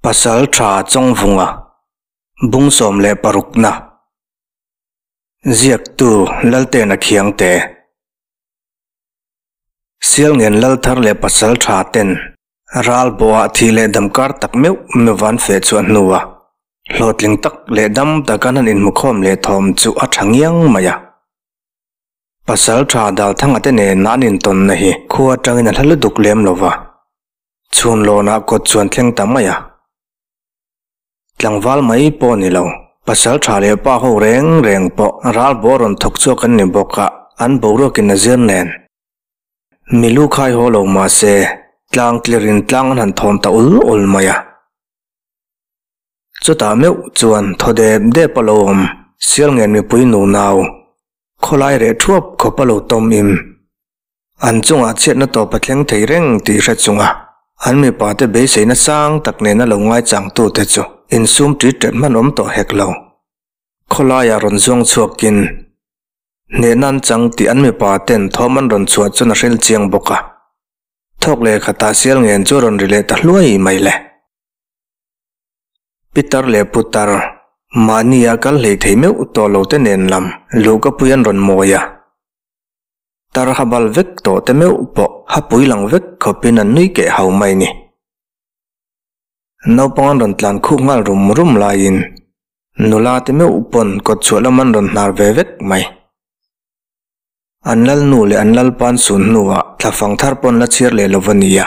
Pasalṭha Chawngvunga, Bung 16 na, Ziaktu Laltena Khiangte, Sialngen Lalthar leh Pasalṭha ten Ralbawhah thih leh damkar tak meuh meuh an feh chhuah hnua hlawhtling tak leh dam taka an han inhmukhawm leh thawm chu a ṭha ngiang mai a. Pasalṭha Dalthanga te nen an intawnna hi khua aṭangin a hla lutuk lem lo va, chhunlawnah kawt chuan thleng ta mai a. Tlangval mai pawh ni lo, pasalṭha leh pa ho reng reng pawh ralbaw rawn thawk chhuak an ni bawk a, an boruakin a zir nen. Mi lu khai haw lo mah se, tlang tlirin tlang an han thawm ta ul ul mai a. Chutah meuh chuan thaw dep dep a lo awm, Sialngen mipui nu nau, khawlai reh thuap khawp a lo tawm im. An chungah chhiatna tawp a thleng thei reng tih hre chunga an mipa te beiseina sang tak nena lo ngaichangtute chu insum ṭit ṭet hman awm tawh hek lo. Khawlaiah rawn zuang chhuakin hnehna an chang tih an mipa ten thawm an rawn chhuah chuan a hril chiang bawk a. Thawk leh khatah sial ngen chu a rawn ri leh ta hluai mai le. Pitar leh putar, mahnia kal hlei thei meuh tawh lo te nen lam luhka pui an rawn mawi a. Tar ha bal vek tawh te meuh pawh ha pui lang vek khawpin an nui keh hau mai ni. Naupang an rawn tlan khuk nghal rum rum laiin nula te meuh pawn kawtchhuah lam an rawn hnar ve vek mai. An lalnu leh an lalpan sun hnuah thlafang thar pawn la chhiar leh lo va nia.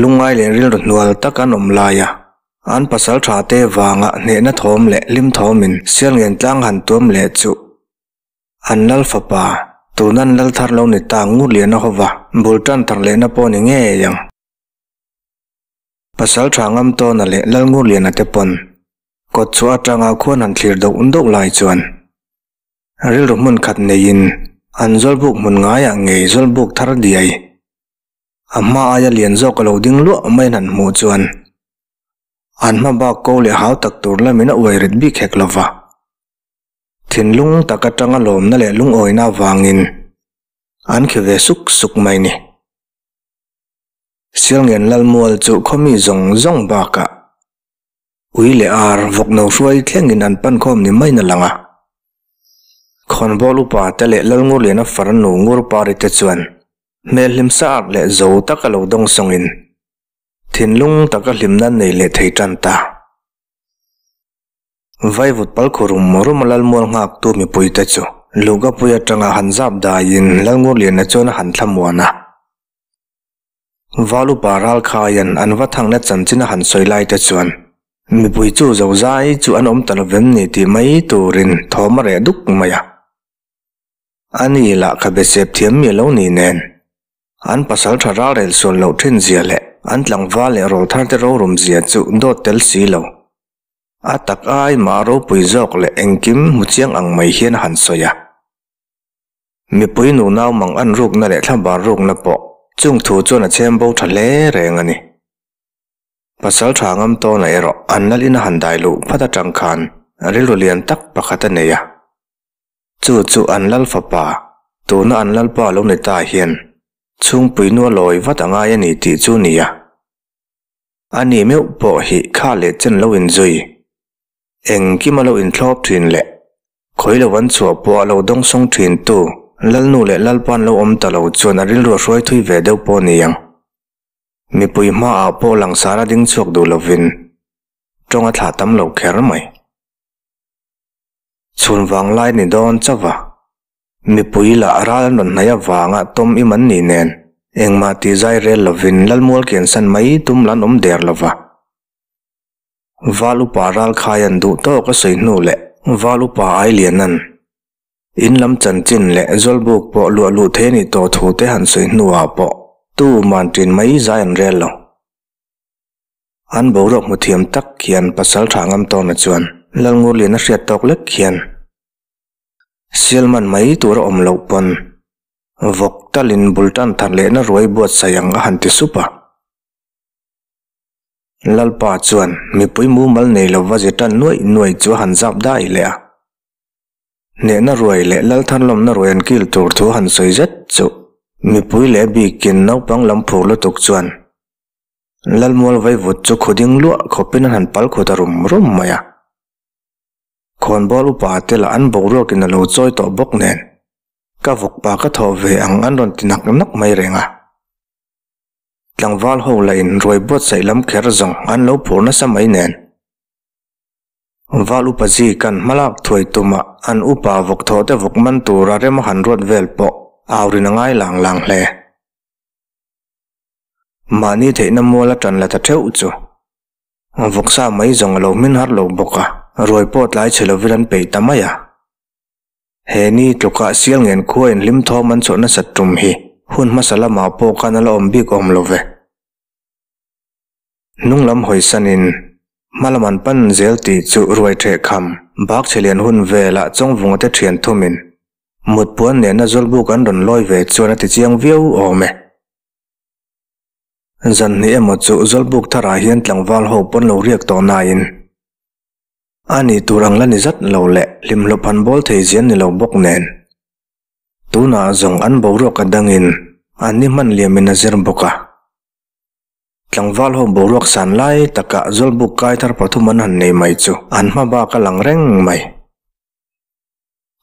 Lungngai leh rilru hnual tak an awm lai a, an pasal tha te vanga hnehna thawm leh hlim thawmin Sialngen tlang han tuam leh chu an lal fapa, tuna an lal thar lo ni ta Ngurliana hova bul tan thar lehna pawh ni ngei ang. Pasal tha ngam tawna leh Lal Ngurliana te pawn kawt chhuah atanga khuan han thlir doh doh lai chuan rilru hmun khat neiin an zawlbuk hmun ngaiah ngei zawlbuk thar diai A hma aia lian zawk a lo ding luah mai an han hmuh chuan an hma bak ko leh hau tak tur lamin a uai rit bik hek lo va. Thinlung tak atanga lawmna leh lungawina avangin an khi ve suk suk mai ni. Sialngen Lalmual chu khawmi zawng zawng bakah Ui leh ar vawkno hruai thlengin an pan khawm ni maiin a lang a. Khawnbawl upa te leh Lalngurliana farnu Ngurpari te chuan hmel hlim sa ak leh zo taka lo dawng sawngin thinlung taka hlimna an nei leh thei tan ta. Vaivut palkhu rum rum a Lalmual nghaktu mipuite chu Lugapui atanga han zap daiin Lalngurliana chuan a han thlamuan a. Valupa Ralkhaian an va thangna chanchin a han sawi lai te chuan mipui chu zo zai chu an awm ta lovem ni tih mai turin thawm a reh duk mai a. Ani lah kha be sep thiam mi lo ni nen an pasal tha ralrel sual loh thin zia leh an tlangval leh rawlthar te rorum zia chu dawt tel si lo. A tak ai mah ropui zawk leh engkim hmu chiang ang mai hian a han sawi a. Mipui nunau mang an rukna leh thlabar rukna pawh chung thu chuan a chhem bo tha hle reng a ni. Pasal tha ngam tawna erawh an lal ina han dai luh phat atang khan rilru lian tak pakhat a nei a. Chu chu an lal fapa, tuna an lalpa lo ni ta hian chhungpui nua lawi vat a ngai a ni tih chu ni a. A ni meuh pawh hi kha leh chen lo inzui, engkim a lo inthlawp thin leh Khawi lo an chhuah pawh a lo dawng sawng thin tu Lalnu leh Lalpa'n lo awm ta lo chuan a rilru a hruai thui ve deuh pawh ni ang. Mipui hmaah pawh langsar a ding chhuak duh lovin tawng a thlah tam lo kher mai. Chhun vang lai ni dawn chauh a, mipui lah ral an rawn hnaih avanga tawm im an nih nen engmah tih zai rel lovin Lalmual kiansan mai tum lan awm der lova. Val upa Ralkhaia'n duh tawk a sawi hnu leh Val upa Ailiana'n in lam chanchin leh Zawlbuk pawh luah luh thei a nih tawh thu te han sawi hnuah pawh tu man ṭin mai zai an rel lo. An boruak hmu thiam tak hian pasal ṭha ngam tawna chuan Lalngurliana hriat tawk lek hian sial man mai tur a awm loh pawn vawk talin bul tan thar lehna ruai buatsaih ang a han ti sup a. Lalpa chuan mipui mumal nei lova ze tan nuaih nuaih chu a han zap dai leh a. Hnehna ruai leh Lalthanlawmna ruai an kil tur thu han sawi zet chu mipui leh bikin naupang lam phur lutuk chuan. Lalmual vaivut chu khawding luah khawpin an han pal khaw ta rum rum mai a. Khawnbawl upa te lah an boruakin a lo chawi tawh bawk nen, Ka vawkpa ka thawh ve ang an rawn ti nak nak mai reng a. Tlangval ho lah in ruai buatsaih lam kher zawng an lo phur nasa mai nen. Val upa Zikan hmalak thuai tumah an upa vawk thawh te vawk man tura rem a han ruat vel pawh aurin a ngai lang lang hle. Mahni theihna mual a tan la ta theuh chu. Vawksa mai zawng a lo hmin har lo bawk a, ruai pawh tlai chhe lovin an peih ta mai a. He ni tlukah sial ngen khua in hlim thawm an chhuah nasat tum hi hun hmasa lamah pawh khan a la awm bik awm lo ve. Hnung lam hawisanin hma lam an pan zel tih chu ruai theh kham bak chhe lian hun velah Chawngvunga te thian thumin mut puan nena zawlbuk an rawn lawi ve chuan a ti chiang viau awm e. Zan hnih emaw chu zawlbuk tharah hian tlangval ho pawn lo riak tawh nain A nih tur ang la ni zat lo leh hlimhlawp han bawl thei zian ni lo bawk nen. Tunah zawng an boruak a dangin an ni hman liamin a zir bawk a. Tlangval ho boruak san lai takah zawlbuk kai thar pathum an han nei mai chu an hma bak a lang reng mai.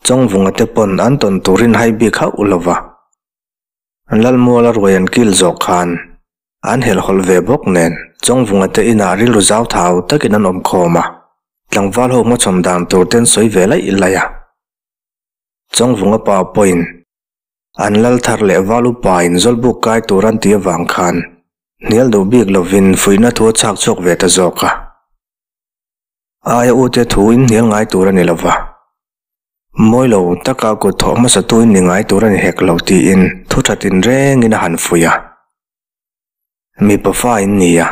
Chawngvunga te pawn an tawn turin hai bik hauh lo va. Lalmuala ruai an kil zawh khan an helhhawlh ve bawk nen Chawngvunga te inah rilru zau thau takin an awm khawm a, tlangval ho hmachhawn dan tur te an sawi ve laih laih a. Chawngvunga pa pawhin an lal thar leh val upa in zawlbuk kai tur an tih avang khan hnial duh bik lovin fuihna thu a chhak chhuak ve ta zawk a. Aia ute thu in hnial ngai tur a ni lova. Mawi lo taka kut thawh hmasa tuin ni ngai tur a ni hek lo tiin thu tha tinrengin a han fuih a. Mipa fa in ni a,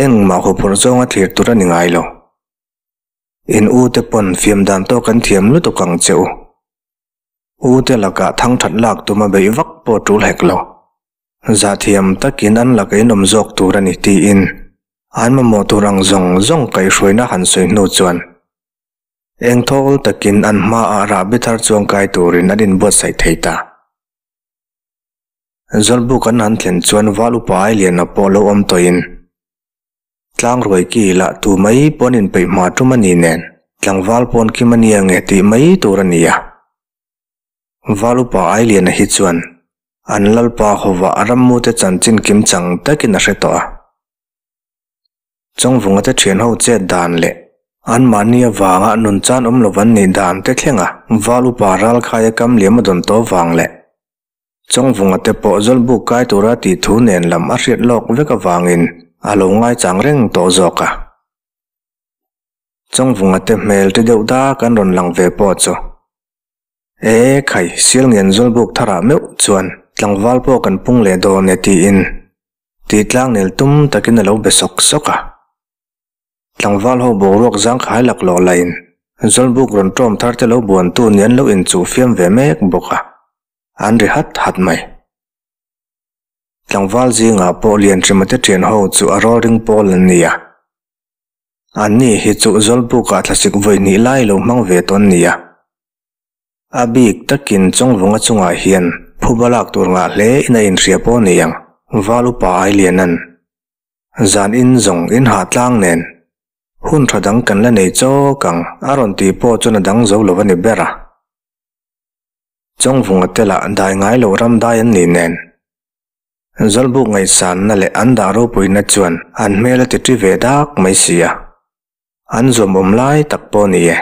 engmah huphurh zawnga thlir tur a ni ngai lo. In u te pawn fiam dan tawk an thiam lutuk ang che u. U te lakah thang that lak tuma beih vak pawh tul hek lo. Zahthiam takin an laka in awm zawk tur a ni tiin an mamawh tur ang zawng zawng kaihhruaina han sawi hnu chuan Eng thawl takin an hmaah rahbi thar chuang kai turin an inbuatsaih thei ta. Zawlbuk an han thlen chuan val upa Ailiana pawh lo awm tawhin Tlangruai ki lah tu mai pawn inpeih hma tum a ni nen tlangval pawn kim a nia nge tih mai tur a ni a. Val upa Ailiana hi chuan an lalpa hovah rammute chanchin kim chang takin a hre tawh a. Chawngvunga te thian ho chet dan leh anmahni avanga nun chan awm lo an nih dan te thlenga val upa ralkhaia kam liam a dawn tawh vang leh Chawngvunga te pawh zawlbuk kai tura tih thu nen lam a hriat lawk vek avangin a lo ngaichang reng tawh zawk a. Chawngvunga te hmel ti deuh dak an rawn lang ve pawh chu E khai, Sialngen zawlbuk tharah meuh chuan tlangval pawh kan pung leh dawn e tiin Tih tlang nel tum takin a lo be sawk sawk a. Tlangval ho boruak zangkhai laklawh lahin Zawlbuk rawn ṭawm thar te lo buantu nih an lo inchuh fiam ve mek bawk a, an ri hat hat mai. Tlangval zingah pawh Lianhrima te ṭhian ho chu a rawlring pawl an ni a. Anni hi chu Zawlbukah thlasik vawi hnih lai lo hmang ve tawn ni a. A bik takin Chawngvunga chungah hian phuba lak tur ngah hle in a inhria pawh ni ang, Val upa Ailianan. Zan in zawng in hah tlang nen hun tha dang kan la nei chawk ang a rawn tih pawh chuan a dang zo lo a ni ber a. Chawngvunga te lah dai ngai loh ram dai an nih nen. Zawlbuk ngaihsanna leh an dah ropuina chuan an hmel a ti ṭi ve dak mai si a. An zuamawm lai tak pawh ni e.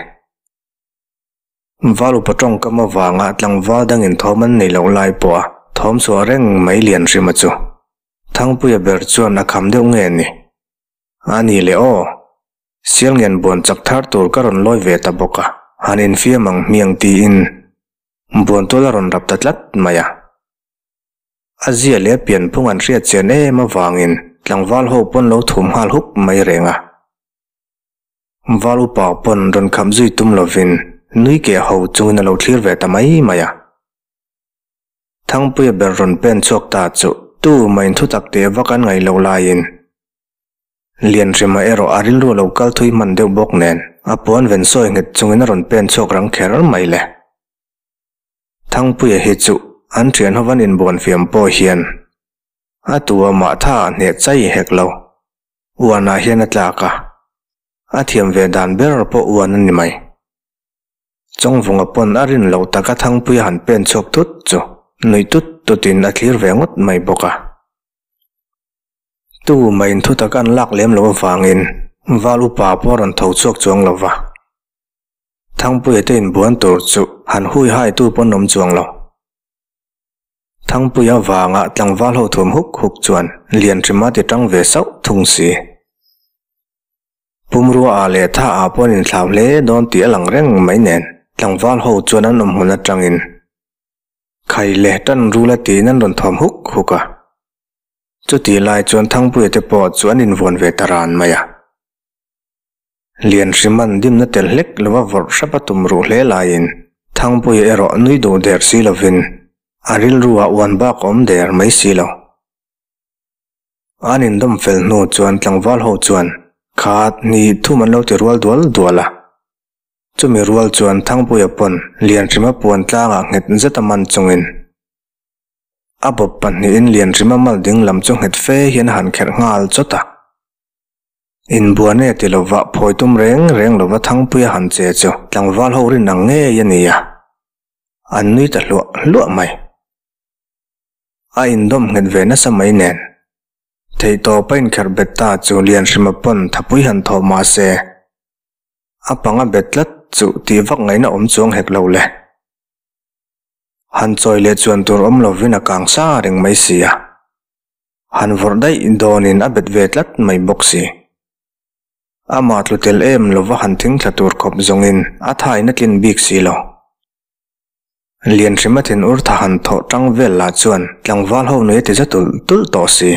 Val upa tawngkam avanga tlangval dangin thawm an nei loh lai pawha thawm chhuah reng mai lian hrima chu Thangpuia ber chuan a kham deuh nge ni? A ni le aw, Sialngen buan chak thar tur ka rawn lawi ve ta bawk a, han infiam ang hmiang tiin buan tual a rawn rap ta tlat mai a. A zia leh a pianphung an hriat chian em avangin tlangval ho pawn lo thum nghal hup mai reng a. Val upa pawn rawn kham zui tum lovin nui keh ho chungin a lo thlir ve ta mai mai a. Thangpuia ber rawn pen chhuak ta chu tu mah in thutak teh vak an ngaih loh laiin Lianhrima erawh a rilru a lo kal thui hman deuh bawk nen a puan ven sawi nghet chungin a rawn pen chhuak rang kher mai le. Thangpuia hi chu an thian ho van inbuan fiam pawh hian. A tu amah tha a hneh chai hek lo. Uanah hian a tlak a, a thiam ve dan ber pawh uan a ni mai. Chawngvunga pawn a rin loh taka Thangpuia han pen chhuak tut chu nuih tut tutin a thlir ve ngawt mai bawk a. Tu mah in thutak an lak lem loh avangin Val upa pawh a rawn tho chhuak chuang lo va. Thangpuia te inbuan tur chu han hui hai tu pawn awm chuang lo. Thangpuia vanga tlangval ho thuam huk huk chuan Lianhrima ti tang ve sauh thung si. Pumrua ah leh tha ah pawh an inthlau hle dawn tih a lang reng mai nen tlangval ho chuan an awm hmun atangin Khai leh tan rul a tiin an rawn thuam huk huk a. Chutih lai chuan Thangpuia te pawh chu an invuan ve ta ran mai a. Lianhriman dimna tel hlek lova vawrh hrep a tum ruh hle laiin Thangpuia erawh nui duh der si lovin a rilru ah uan bak a awm der mai si lo. An indawm fel hnu chuan tlangval ho chuan khat hnih thum an lo ti rual dual dual a. Chumi rual chuan Thangpuia pawn Lianhrima puan tlangah nghet zet a man chungin a bawp pahnihin Lianhrima mal ding lam chu nghet fe hian a han kherh nghal chawt a. Inbuan e ti lova phawi tum reng reng lova Thangpuia han che chu tlangval ho rin ang ngei a ni a, an nui ta hluah hluah mai. A indawm nghet ve nasa mai nen. Theihtawp a inkherh bet ta chu Lianhrima pawn thapui han thawh mah se, a panga bet tlat chu tih vak ngaihna awm chuang hek lo le. Han chawi leh chuan tur awm lovin a kang sa reng mai si a. Han vawrh daih dawnin a bet ve tlat mai bawk si. Amah tlu tel em lova han thingthla tur khawp zawngin a thain a tlin bik si lo. Lianhrima thinur tha han thawh tang vel lah chuan tlangval ho nui a ti za tulh tulh tawh si.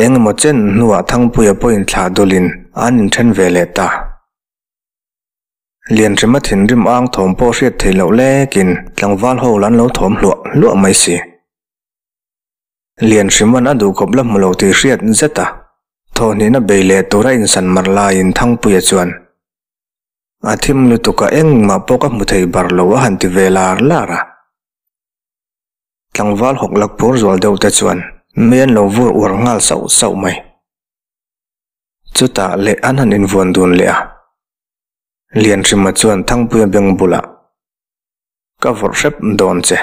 Eng emaw chen hnuah Thangpuia pawh inthlah dulin an inthen ve leh ta. Lianhrima thinrim ang thawm pawh hriat theih loh lekin tlangval ho lan lo thawm hluah hluah mai si. Lianhrima'n a duhkawp la hmu lo tih hriat zet a, thawhhnihna bei leh tura insan mar laiin Thangpuia chuan, A thim lutuk a engmah pawh ka hmu thei bar lo a han ti ve lar lar a. Tlangval hawk lak phur zual deuh te chuan mei an lo vur uar nghal sauh sauh mai. Chutah leh an han invuan dun leh a. Lianhrima chuan Thangpuia beng bulah, Ka vawrh hrep dawn che.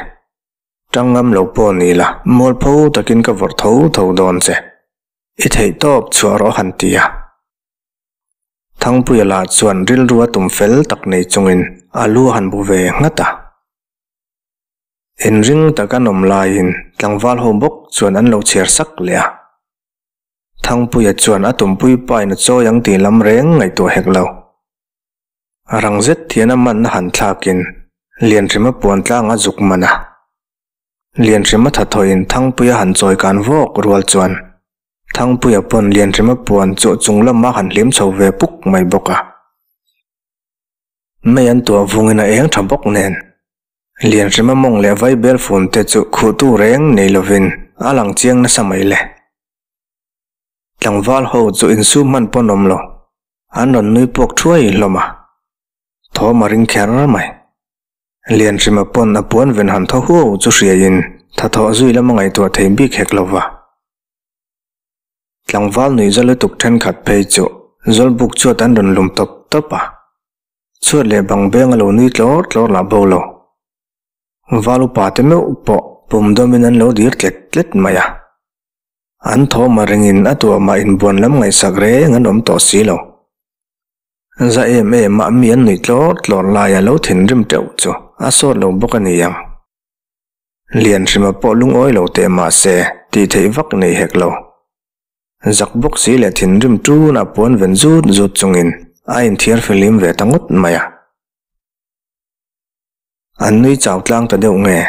Tang ngam lo pawh ni la, mualpho takin ka vawrh tho tho dawn che. I theihtawp chhuah rawh a han ti a. Thangpuia lah chuan rilru a tum fel tak nei chungin a lu a han bu ve nghat a. Inring tak an awm laiin tlangval ho bawk chuan an lo chhiar sak leh a. Thangpuia chuan a tumpui pain a chawi ang tih lam reng ngaihtuah hek lo. Rang zet hian a manna han thlakin Lianhrima puan tlang a zuk man a. Lianhrima thathawin Thangpuia han chawi kan vawk rual chuan Thangpuia pawn Lianhrima puan chu chung lama han hlim chho ve puk mai bawk a. Mei an tuah vungin a eng tha bawk nen. Lianhrima mawng leh vaibel fun te chu khuhtu reng nei lovin a lang chiang nasa mai le. Tlangval ho chu insum hman pawn awm lo, an rawn nui puak thuai hlawm a. Thawm a ring kher mai. Lianhrima pawn a puan ven han thaw huau chu hriaiin thathawh zui lama ngaihtuah thei bik hek lova. Tlangval nuih za lutuk thenkhat phei chu Zawlbuk chuat an rawn lum tawp tawp a, chhuat leh bang beng a lo nui tlawr tlawr lah bo lo. Val upa te meuh pawh pum dawmin an lo dir tlet tlet mai a. An thawm a ringin a tuah mah inbuan lam ngaihsak reng an awm tawh si lo. Za em em a mi an nuih tlawr tlawr laia lo thinrim teuh chu a sawt lo bawk a ni ang. Lianhrima pawh lungawi lo teh mah se tih theih vak nei hek lo. Zak bawk si leh thinrim tun a puan ven zut zut chungin a inthiar fihlim ve ta ngawt mai a. An nui chau tlang ta deuh nge?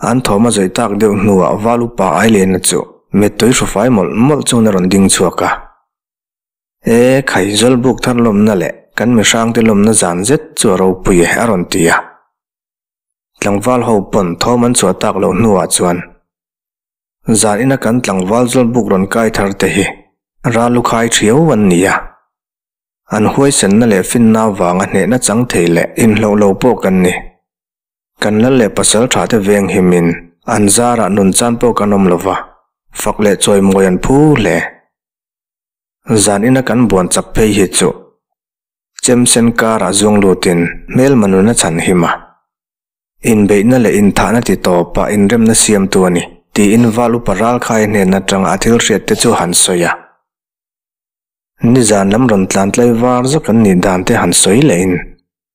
An thawm a zawih tak deuh hnuah Val upa Ailena chu mittui hrufai mawlh mawlh chuan a rawn ding chhuak a. E, khai Zawlbuk thar lawmna leh kan mihrangte lawmna zan zet chu a ropui e a rawn ti a. Tlangval ho pawn thawm an chhuah tak loh hnuah chuan zan ina kan tlangval zawlbuk rawn kai thar te hi ral lu khai thiau an ni a. An huaisenna leh finna avanga hnehna chang thei leh inhloh lo pawh kan ni. Kan lal leh pasal tha te veng himin An zarah nun chan pawh kan awm lova, fak leh chawimawi an phu hle. Zan ina kan buan chak phei hi chu Chemsen karah zuang lutin hmelma nun a chhan him a. Inbeihna leh inthahna ti tawpah inremna siamtu a ni, tiin Val upa Ralkhai hnen atanga a thil hriat te chu han sawi a. Nizan lam rawn tlan tlai var zawk an nih dan te han sawi lehin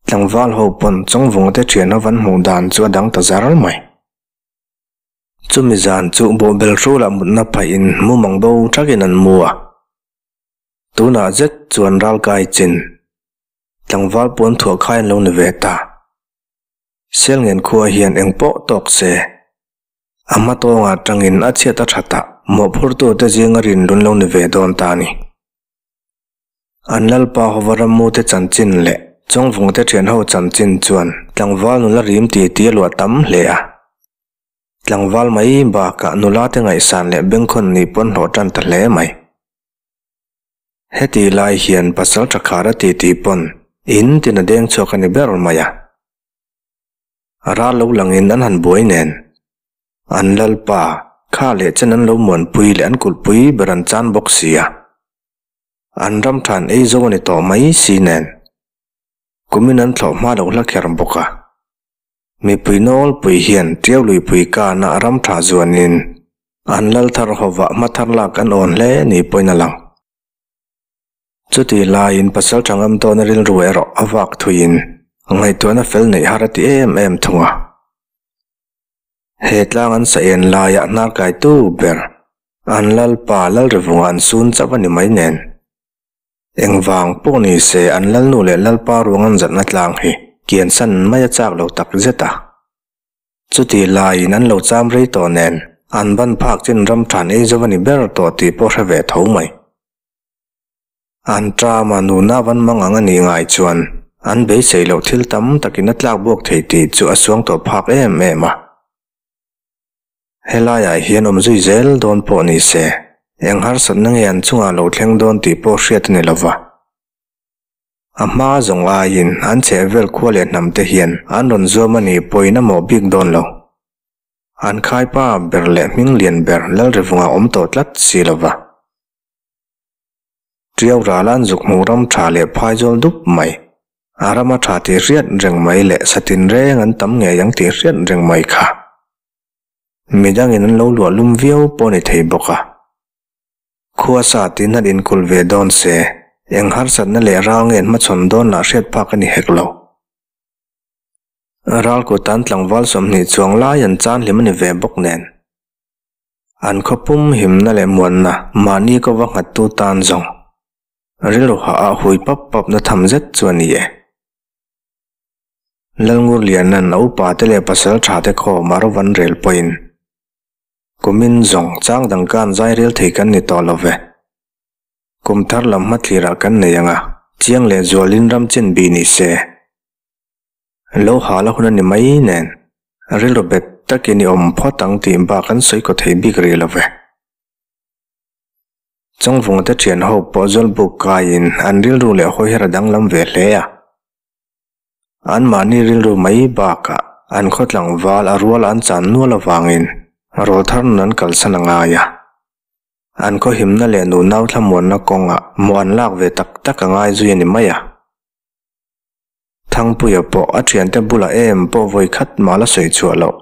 tlangval ho pawn Chawngvunga te thian ho van hmuh dan chu a dang ta zar mai. Chumi zan chu bawhbel hrulah mutna phaihin mumang bo thakin an mu a. Tunah zet chuan ralkai chin tlangval puan thuah khai an lo ni ve ta. Selngen khua hian eng pawh tawk se. A hma tawngah tangin a chhiat a thatah mawhphurtute zinga rinlun lo ni ve dawn ta a ni. An lalpa hova rammute chanchin leh Chawngvungte thianho chanchin chuan tlangval nula rim ti ti a luah tam hle a. Tlangval mai bakah nulate ngaihsan leh bengkhawn nih pawn hlawh tan ta hle mai. Heti lai hian pasal tha khar a ti ti pawn in tin a deng chhuak a ni ber mai a. A ral lo langin an han buai nen. An lalpa, kha leh chen an lo muanpui leh an kulhpui ber an chan bawk si a. An ram than ei zo a ni tawh mai si nen. Kumin an thlawh hma lo hla kher bawk a. Mipui nawlpui hian Tiau luipui kana ram tha zuanin an lal thar hovah hma thar lak an awn hle ni pawhin a lang. Chuti laiin pasal tha ngam tawhna rilru erawh a vak thuiin ngaihtuahna fel neih har a ti em em thung a. He tlang an sa en laiah hnar kaitu ber an lalpa Lalrivunga an sun chauh a ni mai nen. Engvang pawh ni se an lalnu leh lalpa ruang an zatna tlang hi kiansan mai a chak lo tak zet a. Chuti laiin an lo cham rei tawh nen an ban phak chin ram than ei zo a ni ber tawh tih pawh hre ve tho mai. An ṭama nuna van mang ang a nih ngai chuan an beisei loh thil tam takin a tlak buak thei tih chu a suang tawh phak em em a. Helaiah hian awm zui zel dawn pawh ni se, eng harsatna nge an chungah lo thleng dawn tih pawh hriat a ni lo va. A hma zawng aiin an chhehvel khua leh hnam te hian an rawn zuam a nih pawhin a mawh bik dawn lo. An khaipa ber leh hming lian ber Lalrivunga awm tawh tlat si lo va. Tiau ral an zuk hmuh ram tha leh phaizawl dup mai. A rama tha tih hriat reng mai leh satin reng an tam ngei ang tih hriat reng mai kha. Midangin an lo luah lum viau pawh ni thei bawk a. Khua sa tin han inkulh ve dawn se, eng harsatna leh ral nge an hmachhawn dawn lah hriat phak a ni hek lo. Ral kutan tlangval 20 chuang lai an chan hlim a ni ve bawk nen. An khawpum himna leh muanna mahni ko va nghattu tan zawng rilru hah ah hui pap pap na tham zet chu a ni e. Lalngurliana'n a upa te leh pasal tha te khawm a ro van rel pawhin kumin zawng chang dang kan zai rel thei kan ni tawh lo ve. Kum thar lam hmathlir ah kan nei ang a, chiang leh zualin ram chin bih ni se. Lo hal a hun a ni mai nen, rilru bet takin i awm phawt ang tih bak an sawi kaw thei bik rih lo ve. Chawngvunga te thian ho pawh Zawlbuk kaiin an rilru leh hawiher a danglam ve hle a. Anmahni rilru mai bakah an khaw tlangval a rual an chan nual avangin rawlthar nun an kalsan a ngai a. An khaw himna leh nunau thlamuanna kawngah mawh an lak ve tak tak a ngai zui a ni mai a. Thangpuia pawh a thiante bulah em pawh vawi khat mah la sawi chhuah loh.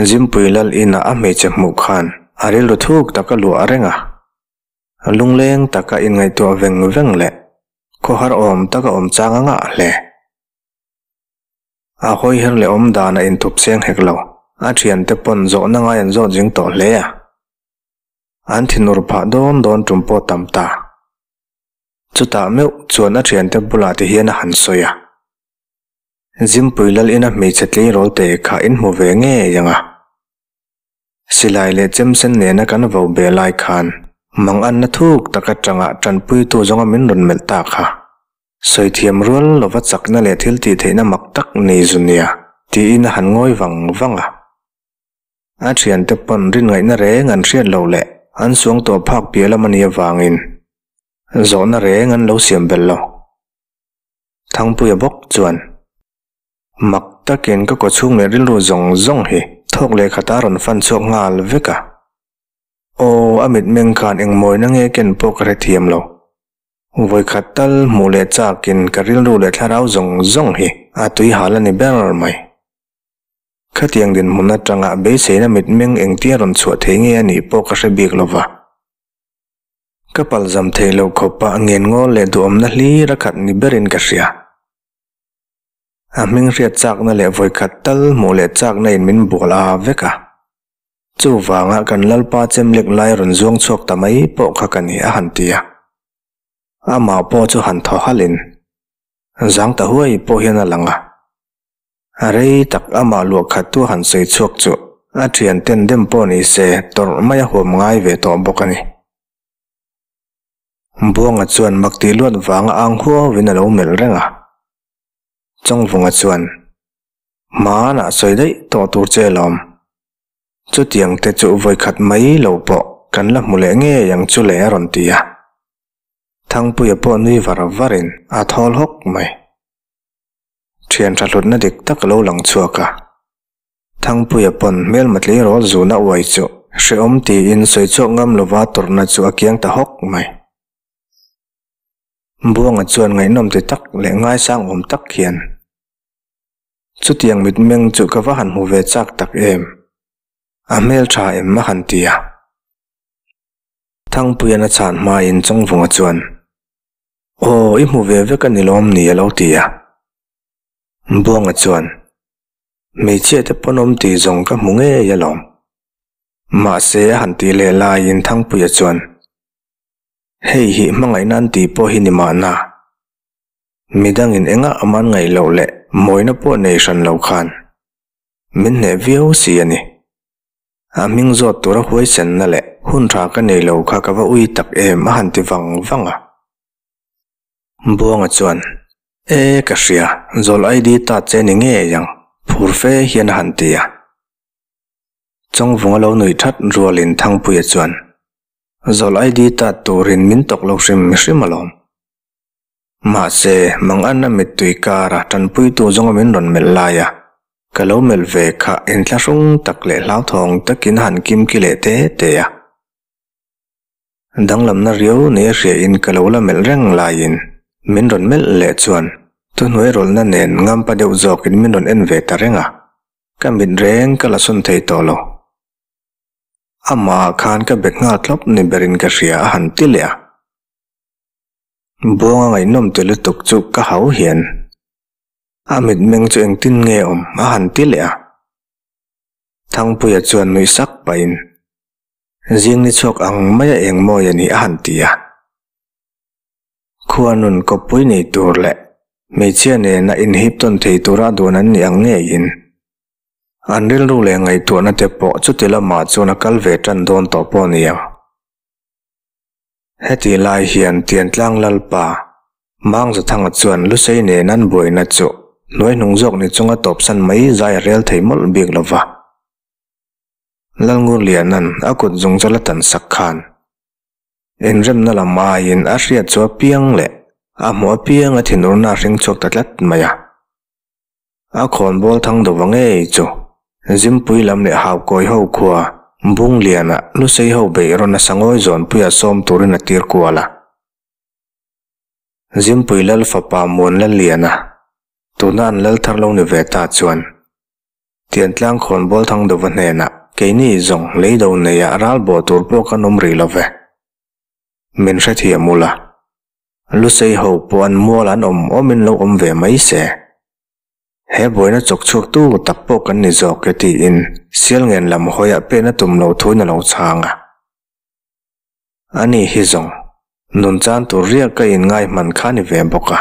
Zimpui lal inah a hmeichhe hmuh khan a rilru thuk taka luah reng a. Lungleng taka inngaihtuah veng veng leh khawhar awm taka awm chang a ngah hle. A hawiher leh awm dan a inthup seng hek lo, a thiante pawn zawhna ngai an zawt zing tawh hle a. An thinur phah dawn dawn tum pawh tam ta. Chutah meuh chuan a thiante bulah ti hian a han sawi a, Zimpui lal ina hmeichhe tleirawl te kha in hmu ve ngei ang a. Silai leh chemsen nena kan vo be lai khan manganna thuk tak atanga tanpuitu zawnga min rawn melh ta kha. Sawi thiam rual lova chakna leh thil tih theihna mak tak nei zu nia tiin a han ngawi vang vang a. A thiante pawn rin ngaihna reng an hriat loh leh an suang tawh phak piah lam a nih avangin Zawhna reng an lo siam belh lo. Thangpuia bawk chuan, Mak takin ka kawchhung leh rilru zawng zawng hi thawk leh khat a rawn fan chhuak nghal vek a. Aw, a mitmeng khan eng mawina nge ken pawh ka hrethiam lo. Vawikhat tal hmuh leh chakin ka rilru leh thlarau zawng zawng hi a tui hal a ni ber mai. Khatiang dinhmun atanga beiseina mitmeng engtia rawn chhuah thei nge a nih pawh ka hre bik lo va. Ka palzam theih loh khawpa ngen ngawl leh duhawmna hlir a khat ni berin ka hria. A hming hriat chakna leh vawikhat tal hmuh leh chakna in min bual a vek a. Chuvanga kan Lalpa chem lek lai rawn zuang chhuak ta mai pawh kha ka ni a han ti a. Amah pawh chu han thaw halhin zang ta huai pawh hian a lang a. A rei tak amah luah khat tu han sawi chhuak chu a thian ten dem pawh ni se tawrh mai a huam ngai ve tawh bawk a ni. Buanga chuan mak tih luat vanga ang huauin a lo melh reng a. Chawngvunga chuan, Hmanah sawi daih tawh tur che alawm. Chutiang te chu vawikhat mai lo pawh kan la hmu leh ngei ang chu le a rawn ti a. Thangpuia pawh nui var varin a thawl hawk mai. Thian tha hlutna dik tak a lo lang chhuak a. Thangpuia pawn hmelma tleirawl zuna uai chu hrehawm tiin sawi chhuak ngam lova tawrhna chu a kiang ta hawk mai. Buanga chuan ngaihnawm ti tak leh ngaisang awm tak hian Chutiang mitmeng chu ka va han hmu ve chak tak em? A hmeltha em a han ti a. Thangpuian a chhan hmain Chawngvunga chuan, Aw, i hmu ve vek a ni lawm ni a lo ti a. Buanga chuan, Hmeichhia te pawn awm tih zawng ka hmu ngei alawm. Mahse a han tih leh laiin Thangpuia chuan, Hei hi hmangaihna an tih pawh hi ni mahna. Midangin engah a man ngaih loh leh mawina pawh nei hran lo khan min hneh viau si a ni. A hming zawt tura huaisenna leh hun tha ka nei lo kha ka va ui tak em a han ti vang vang a. Buanga chuan, E ka hria, zawl ID ta che ni ngei ang, phur fe hian a han ti a. Chawngvunga lo nuih that rualin Thangpuia chuan, Zawl ID ta turin min tawk lo hrim hrim alawm. Mahse, Manganna mittui kara tanpuitu zawnga min rawn melh lai a, ka lo melh ve kha inthlahrung tak leh hlauthawng takin a han kimki leh te te a. Danglamna riau nei a hriain ka lo la melh reng laiin min rawn melh leh chuan thuhnuai rawlhna nen ngampa deuh zawkin min rawn en ve ta reng a, ka mit reng ka la sawn thei tawh lo. Amah khan ka bet nghal thlawp ni berin ka hria a han ti leh a. Buanga ngaihnawm ti lutuk chu ka hau hian a mitmeng chu engtin nge awm a han ti leh a. Thangpuia chuan nuih sak pahin, Zing ni chhuak ang maia eng mawi a ni a han ti a. Khua nun kawppui nei tur leh hmeichhia nena inhip tawn thei tura duan an nih ang ngeiin an rilru leh ngaihtuahna te pawh chuti lamah chuan a kal ve tan dawn tawh pawh a ni ang. Heti lai hian Tiantlang Lalpa, Mangzathanga chuan Lusei nen an buaina chu hnuaihnung zawk ni chunga tawpsan mai zai a rel thei mawlh bik lo va. Lalngurliana'n a kut zung chu la tan sak khan inremna lam aiin a hriat chu a piang leh a hmuh apiang a thinurna a hring chhuak ta tlat mai a. A khawnbawl thang dova ngei chu Zimpui lam leh Haukawi ho khua Bungliana Lusei ho beih rawn a sangawi zawnpuia sawm turin a tir kual a. Zimpui lal fapa Muan Lalliana, tuna an lal thar lo ni ve ta chuan Tiantlang khawnbawl thang dova hnenah keini zawng leido neia ral bawh tur pawh kan awm rih lo ve. Min hrethiam ula. Lusei ho pawh an mual an awm awmin lo awm ve mai se. He buaina chawk chhuak tu tak pawh kan ni zawk e tiin Sialngen lam hawiah pen a tum lo thuin a lo chhang a. Ani hi zawng, nun chan tur riak ka inngai hman kha ni ve bawk a.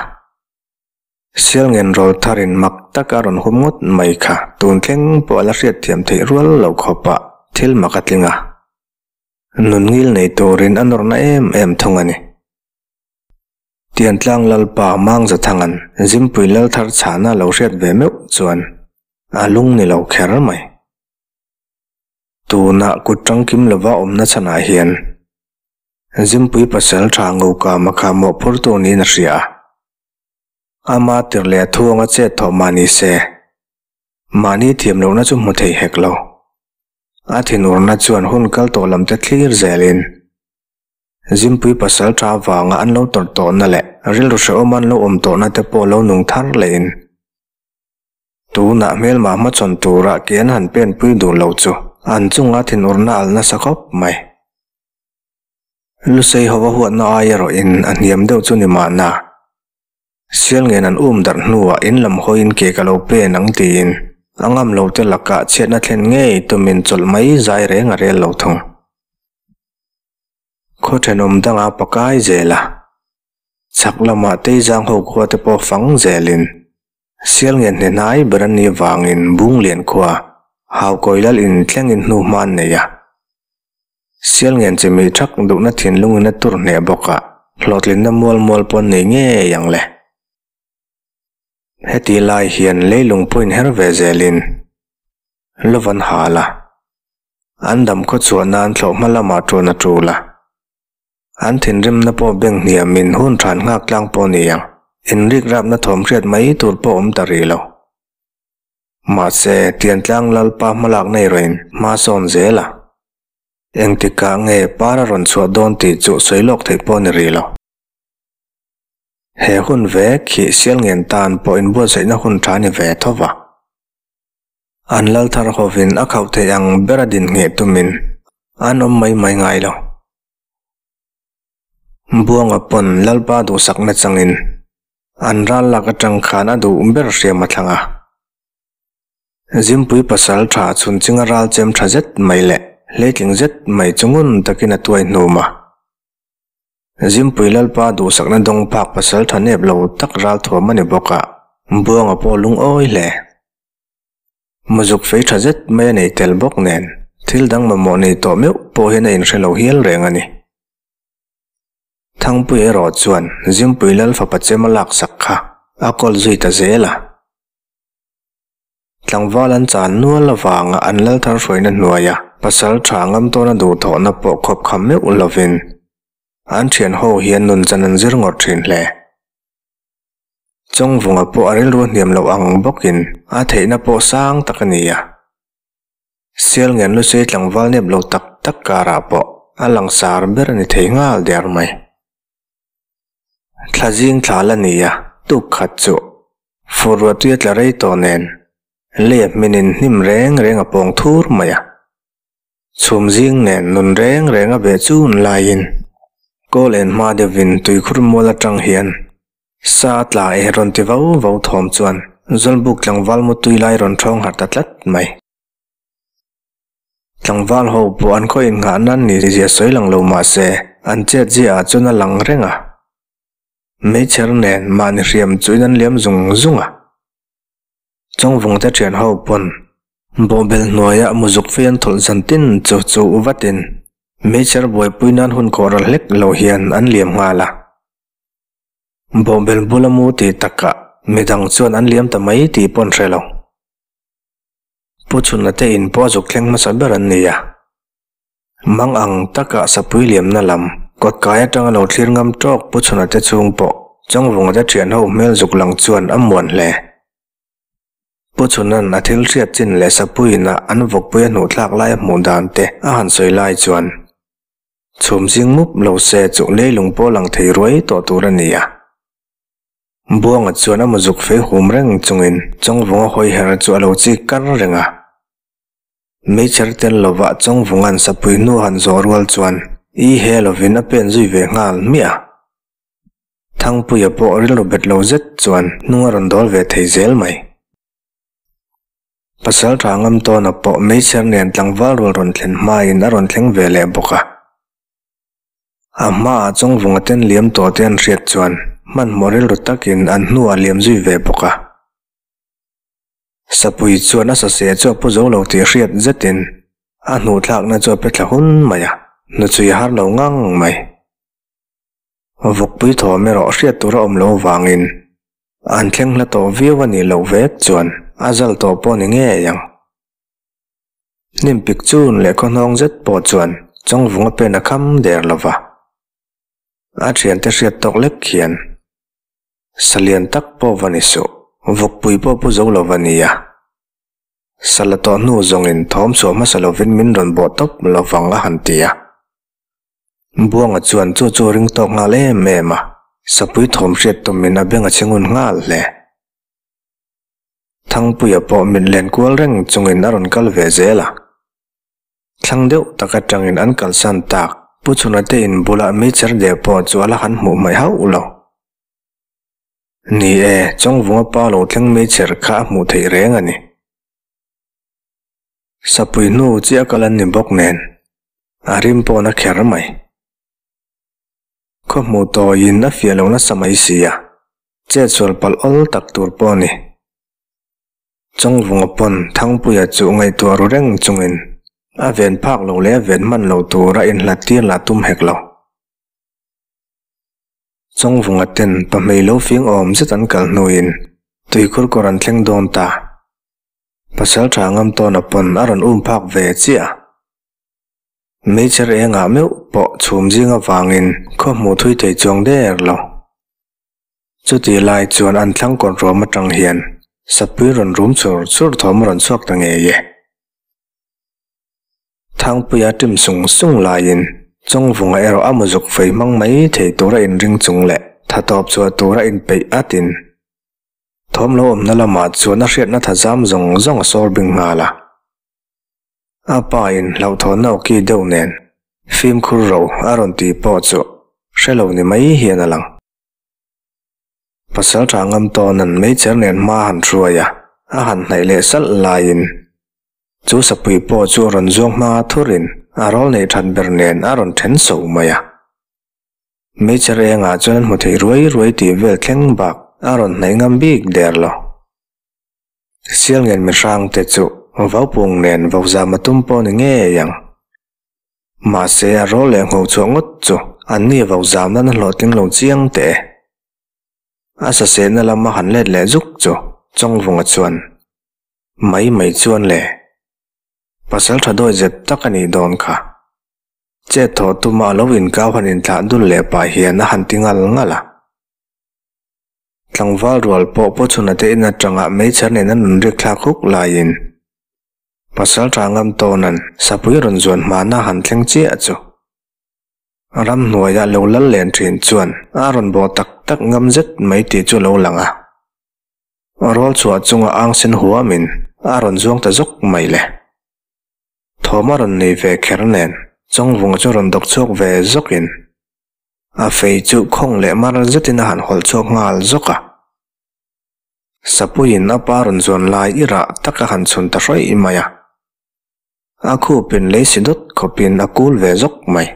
Sialngen rawl tharin mak tak a rawn hum ngawt mai kha tun thleng pawh a la hriatthiam theih rual lo khawpah thil mak a tling a. Nun ngil nei turin a nawrna em em thung a ni. Tiantlang Lalpa Mangzathanga'n Zimpui Lalthar chhahna lo hriat ve meuh chuan a lung ni lo kher mai. Tunah kut tangkim lova awmna chhanah hian Zimpui pasal tha Ngokama kha mawhphurtu niin a hria a. Ama tir leh a thuanga chet thawh mah ni se, mahni thiam lohna chu hmu thei hek lo. A thinurna chuan hun kal tawh lam te thlir zelin Zimpui pasal tha vanga an lo tawrh tawhna leh rilru hrehawm an lo awm tawhna te pawh lo nung thar lehin tunah hmelma hmachhawn tura ke an han penpui duh lo chu an chunga thinurna alh nasa khawp mai. Lusei ho a huatna ai erawhin a hniam deuh chu ni mahna. Sial ngen an um darh hnuah in lam hawiin ke ka lo pen ang tiin a ngam lo te lakah chhiatna thlen ngei tumin chawlh mai zai reng a rel lo thung. Khaw thenawm danga pakai zel a, chhak lamah Teizang ho khua te pawh fang zelin Sial ngen hne hnai ber an nih vangin Bunglian khua Haukawi lal in thlengin hnu hma an nei a. Sial ngen chi mi thak duhna thinlungin a tur hneh bawk a, hlawhtlinna mual mual pawh an nei ngei ang le. Heti lai hian leilung pawh inher ve zelin love an hal a, an dam khaw chhuah nan thlawh hma lamah ṭuan a ṭul a. An thinrimna pawh beng hniamin hun ṭhan nghak tlang pawh a ni ang, inrik rapna thawm hriat mai tur pawh awm ta rih lo. Mahse, Tiantlang Lalpa hmalak nei rawn hma sawn zel a. Engtikah nge par a rawn chhuah dawn tih chu sawi lawk theih pawh a ni rih lo. He hun vek hi Sialngen tan pawh inbuatsaihna hun tha a ni ve tho va. An lal thar hovin a khauh theih ang ber a din ngheh tumin an awm mai mai ngai lo. Buanga pawn Lalpa duhsakna changin An ral lak atang khan a duh ber hriam a thlang a. Zimpui pasal tha chhun chinga ral chem tha zet mai leh hleitling zet mai chu ngun takin a tuai hnum a. Zimpui Lalpa duhsakna dawng phak pasal tha nep lo tak ral thuam a ni bawk a, Buanga pawh lungawi hle. Muzuk fei tha zet mai a nei tel bawk nen thil dang mamawh nei tawh meuh pawh hian a inhre lo hial reng a ni. Thangpui erawh chuan Zimpui Lal fapa chem a laksak kha a kawl zui ta zel a. Tlangval an chan nual avanga an lal thar hruaina hnuaia pasal tha ngam tawna duhthawhna pawh khawp kham meuh lovin an thian ho hian nun chan an zir ngawt thin hle. Chawngvunga pawh a rilru hniam loh ang bawkin a theihna pawh sang tak a ni a. Sial ngen lusei tlangval nep lo tak tak karah pawh a langsar ber a ni thei nghal der mai. Thla zing thla la ni a, tuk khat chu fur ruahtui a tla rei tawh nen lei a hminin hnim reng reng a pawng thur mai a. Chhum zing nen nun reng reng a beh chun laiin kawl en hma deuhin tuikhur mual atang hian Sa tla e rawn ti vau vau thawm chuan Zawlbuk tlangval mutui lai rawn ṭhawng harh ta tlat mai. Tlangval ho pawh an khaw innghah nan ni zia sawi lang lo mah se an chet zia ah chuan a lang reng a. Meichher nen mahni hriam chuin an liam zung zung a. Chawngvungte ṭhian ho pawn bawhbel hnuaiah muzuk fei an thawlh zan tin chu chu vatin meichher buaipui nan hun khawh ral hlek lo hian an liam nghal a. Bawhbel bula mu tih takah midang chuan an liam ta mai tih pawh an hre lo. Pu Chhunna te in pawh a zuk thleng hmasa ber an ni a. Mang ang takah sapui liamna lam kawt kai atanga lo thlir ngam tawk Pu Chhunna te chhung pawh Chawngvunga te thian ho hmel zuk lang chuan a muan hle. Pu Chhuna'n a thil hriat chin leh sapuiin a an vawkpui a hnuh thlak lai a hmuh dan te a han sawi lai chuan Chhum zing mup lo se chu leilung pawh lang thei ruai tawh tur a ni a. Buanga chuan a muzuk fei hum reng chungin Chawngvunga hawi her chu a lo chik kar reng a. Meichher tel lovah Chawngvunga'n sapui hnu han zawh rual chuan i he lovin a pen zui ve nghal hmiah a. Thangpuia pawh rilru bet lo zet chuan hnung a rawn dawl ve thei zel mai. Pasal tha ngam tawna pawh meichher nen tlangval rual rawn thlen hmain a rawn thleng ve leh bawk a. A hmaah Chawngvunga ten liam tawh te an hriat chuan hmanhmawh rilru takin an hnuah liam zui ve bawk a. Sapui chuan a saseh chu a pu zo lo tih hriat zetin a hnuhthlakna chu a pe thla hun mai a, hnuchhui a har lo ngang mai. Vawkpui thawm erawh hriat tur a awm lo vangin An thleng hla tawh viau a nih loh vek chuan a zal tawh pawh ni ngei ang. Hnim pik chun leh khaw hnawng zet pawh chuan Chawngvunga pen a kham der lo va. A thiante hriat tawk lek hian salian tak pawh va ni suh, vawkpui pawh pu zo lo va nia. Sala tawh hnu zawngin thawm chhuah hmasa lovin min rawn bawh tawp lovang a han ti a. Buanga chuan chu chu a ring tawk nghal em em a, sapui thawm hriat tumin a beng a chhe ngun nghal hle. Thangpuia pawh min len kual reng chungin a rawn kal ve zel a. Thlang deuh tak atangin an kalsan tak Pu Chhuna te in bulah meichher deh pawh chu a la han hmuh hmaih hauh lo. Ni e, Chawngvunga pa lo thleng meichher kha a hmuh theih reng a ni. Sapui hnu chiah kal an ni bawk nen, a rim pawn a kher mai. Khaw hmuh tawiin a fiah lo nasa mai si a, chet sual palh awl tak tur pawh a ni. Chawngvunga pawn Thangpuia chu ngaihtuah ru reng chungin a ven phak lo leh a ven hman lo tura inhlat tir lah tum hek lo. Chawngvunga ten pahmei lo fing awm zet an kal hnuin tuikhur kawr an thleng dawn ta. Pasal tha ngam tawna pawn a rawn um phak ve chiah a. Meichher engah meuh pawh chhum zing avangin khaw hmuh thui thei chuang der lo. Chutih lai chuan an thlang kawr ruam atang hian sapui rawn rum chur chur thawm a rawn chhuak ta ngei e. Thangpuia ṭim sung sung laiin Chawngvunga erawh a muzuk fei hmang mai thei tura inring chung leh tha tawp chhuah tura inpeih atin Thawm lo awmna lamah chuan a hriatna tha zam zawng zawng a sawr bing nghal a. A pa in hlauhthawnna awki deuh nen fimkhur ro a rawn tih pawh chu hre lo ni mai hian a lang. Pasal tha ngam tawna'n meichher nen hma han hruai a, a han hnaih leh salh laiin chu sapui pawh chu a rawn zuang hma thurin a rawl neih that ber nen a rawn then so mai a. Hmeichhe rengah chuan an hmu thei ruai ruai tih vel thleng bak a rawn hnaih ngam bik der lo. Sialngen mihrangte chu vaupung nen vozam a tum pawh ni ngei ang. Mahse a rawl leh ngho chhuah ngawt chu anni vozam nan a hlawhtling lo chiang teh e. A sasehna lama han let leh zuk chu Chawngvunga chuan mai mai chuan le pasal tha dawi zep tak a nih dawn kha. Chet thawh tuma a lo inkau han inthlah dul leh pah hian a han ti ngal ngal a. Tlangval rual pawh Pawchhuna te in atanga meichher nen an rawn riak thlak huk laiin Pasaltha Ngamtawna'n sapui rawn zuan hmana han thleng chiah chu ramhnuaia lo lal len thin chuan a rawn bawh tak tak ngam zet mai tih chu a lo lang a. Rawl chhuah chunga ang sen huamin a rawn zuang ta zawk mai le. Thawm a rawn nei ve kher nen Chawngvunga chu rawn dawk chhuak ve zawkin a fei chu khawng leh mar zetin a han hawlh chhuak nghal zawk a. Sapuiin a pa rawn zuan lai i rah tak a han chhun ta hrawih mai a. A khupin lei si dawt khawpin a kul ve zawk mai.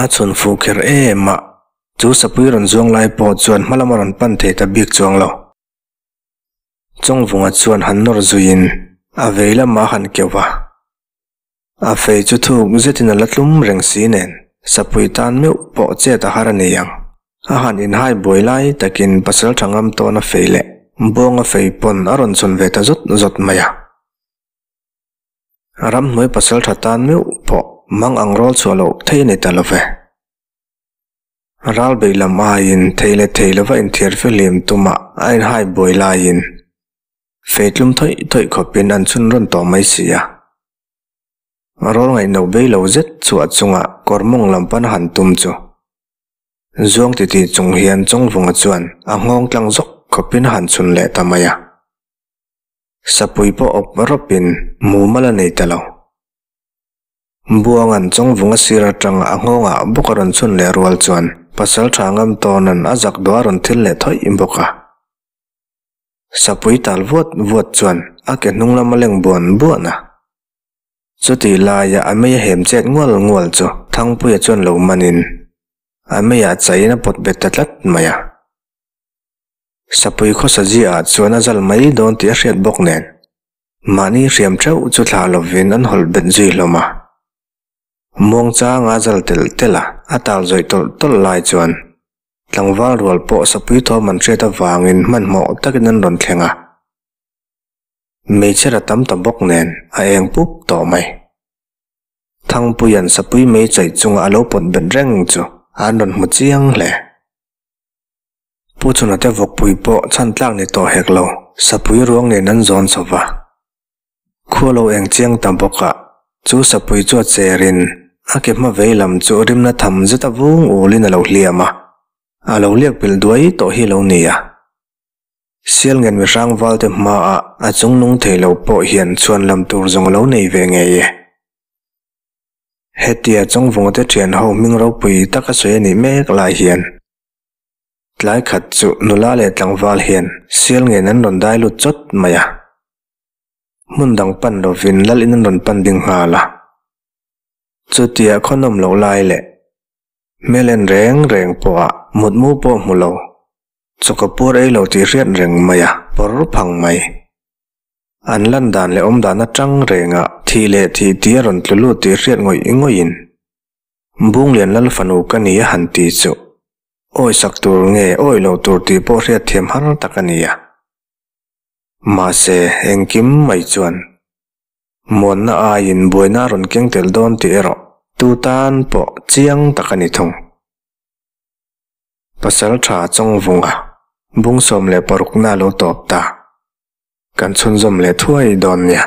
A chhun fuh kher em a, chu sapui rawn zuang lai pawh chuan hma lam a rawn pan thei ta bik chuang lo. Chawngvunga chuan han nawr zuiin a vei lamah a han keuh va. A fei chu thuk zetin a la tlum reng si nen sapui tan meuh pawh chet a har a ni ang. A han inhai buai lai takin pasal tha ngam tawn a fei leh Buanga fei pawn a rawn chhun ve ta zawt zawt mai a. Ramhnuai pasal tha tan meuh pawh mang ang rawl chhuah loh thei a ni ta lo ve. Ral beih lam aiin thei leh thei lova inthiar fihlim tuma a inhai buai laiin fei tlum thawih thawih khawpin an chhun rawn tawh mai si a. Rawl ngaihno bei lo zet chhuah chunga kawr mawng lam pan a han tum chu zuang titi chung hian Chawngvunga chuan a nghawng tlang zawk khawpin a han chhun leh ta mai a. Sapui pawh awp rawpin mumal a nei ta lo. Buanga'n Chawngvunga sir atanga a nghawngah bawk a rawn chhun leh rual chuan pasal tha ngam tawna'n a zak duah a rawn thil leh thawih bawk a. Sapui tal vuat vuat chuan a ke hnung lam a leng buan buan a. Chutih laia a mei a hem chet ngual ngual chu Thangpuia chuan lo manin a meiah chaiin a pawt bet ta tlat mai a. Sapui khawsa ziaah chuan a zal mai dawn tih a hriat bawk nen. Mahni hriam theuh chu thlah lovin an hawlh bet zui hlawm a. Muangchanga zal telh telh a, a tal zawih tawlh tawlh lai chuan tlangval rual pawh sapui thawm an hriat avangin hmanhmawh takin an rawn thleng a. Meichher a tam ta bawk nen a eng pup tawh mai. Thangpuia'n sapui mei chaih chunga a lo pawt bet reng chu an rawn hmu chiang hle. Pu Chhunate vawkpui pawh chhan tlak ni tawh hek lo. sapui ruang nen an zawn chho va. Khua lo eng chiang ta bawk a, chu sapui chu a cherin a ke hma vei lam chu rimna tham zet a vung ulin a lo hliam a, a lo liak pilh duai tawh hi a lo ni a. Sialngen mihrang valte hmaah a chung nung thei lo pawh hian chhuan lam tur zawng a lo nei ve ngei e. Hetia Chawngvungate thian ho hming ropui taka sawi a nih mek lai hian tlai khat chu nula leh tlangval hian Sialngen an rawn dai lut chawt mai a. Hmun dang pan lovin lal in an rawn pan ding nghal a. Chutia khawnawm loh lai leh hmel en reng reng pawha mutmu pawh hmu lo, chawka puar ei lo tih hriat reng mai a, pawr phang mai. An lan dan leh awm dan atang renga thih leh thih tih a rawn tlu lut tih hriat ngawih ngawih in Bunglian Lal fanu ka ni a han ti chu awi sak tur nge awi lo tur tih pawh hriat thiam har tak a ni a. Mahse engkim mai chuan muanna aiin buaina a rawn keng tel dawn tih erawh tu tan pawh chiang tak a ni thung. Pasaltha Chawngvunga Bung 16 na lo tawp ta. Kan chhunzawm leh thuai dawn nia.